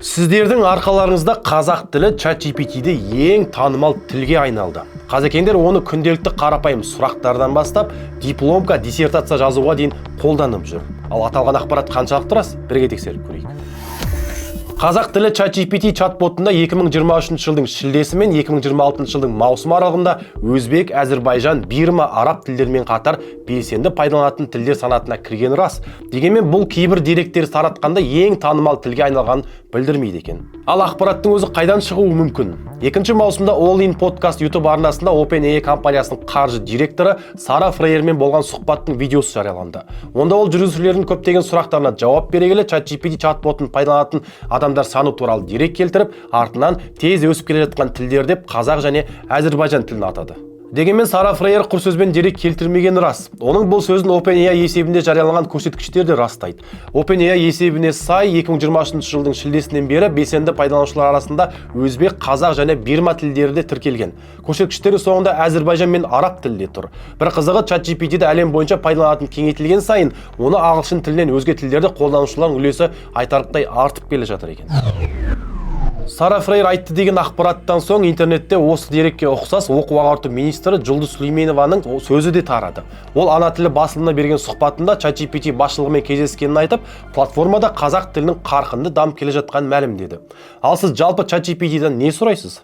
Сіздердің арқаларыңызда қазақ тілі ChatGPT-де ең танымал тілге айналды. Қазекеңдер оны күнделікті қарапайым сұрақтардан бастап, дипломка, диссертация жазуға дейін қолданып жүр. Ал аталған ақпарат қаншалықты рас, бірге тексеріп көрейік. Қазақ тілі ChatGPT чат-ботында 2023 жылдың шілдесі мен 2026 жылдың маусым аралығында өзбек, әзірбайжан, бирма, араб тілдерімен қатар белсенді пайдаланатын тілдер санатына кіргені рас. Дегенмен бұл кейбір деректер таратқанда ең танымал тілге айналғанын білдірмейді екен. Ал ақпараттың өзі қайдан шығуы мүмкін? 2 маусымда All In Podcast YouTube арнасында OpenAI компаниясының қаржы директоры Сара Фрейермен болған сұхбаттың видеосы жарияланды. Онда ол жүргізушілердің көптеген сұрақтарына жауап бере келе, ChatGPT чат-ботын пайдаланатын адамдар саны туралы дерек келтіріп, артынан тез өсіп келе жатқан тілдер деп қазақ және әзірбайжан тілін атады. Дегенмен Сара Фрейер құр сөзбен дерек келтірмегені рас. Оның бұл сөзін OpenAI есебінде жарияланған көрсеткіштер де растайды. OpenAI есебіне сай, 2023 жылдың шілдесінен бері белсенді пайдаланушылар арасында өзбек, қазақ және бирма тілдері де тіркелген. Көрсеткіштердің соңында әзірбайжан мен араб тілі де тұр. Бір қызығы, ChatGPT-ді әлем бойынша пайдаланатын кеңейтілген сайын, оны ағылшын тілінен өзге тілдерді қолданушылардың үлесі айтарлықтай артып келе жатыр екен. Сара Фрейр айтты деген ақпараттан соң интернетте осы дерекке ұқсас оқу ағарту министрі Жұлдыз Сүлейменованың сөзі де тарады. Ол «Ана тілі» басылымына берген сұхбатында ChatGPT басшылығымен кездескенін айтып, платформада қазақ тілінің қарқынды дамып келе жатқанын мәлімдеді. Ал сіз жалпы ChatGPT-ден не сұрайсыз?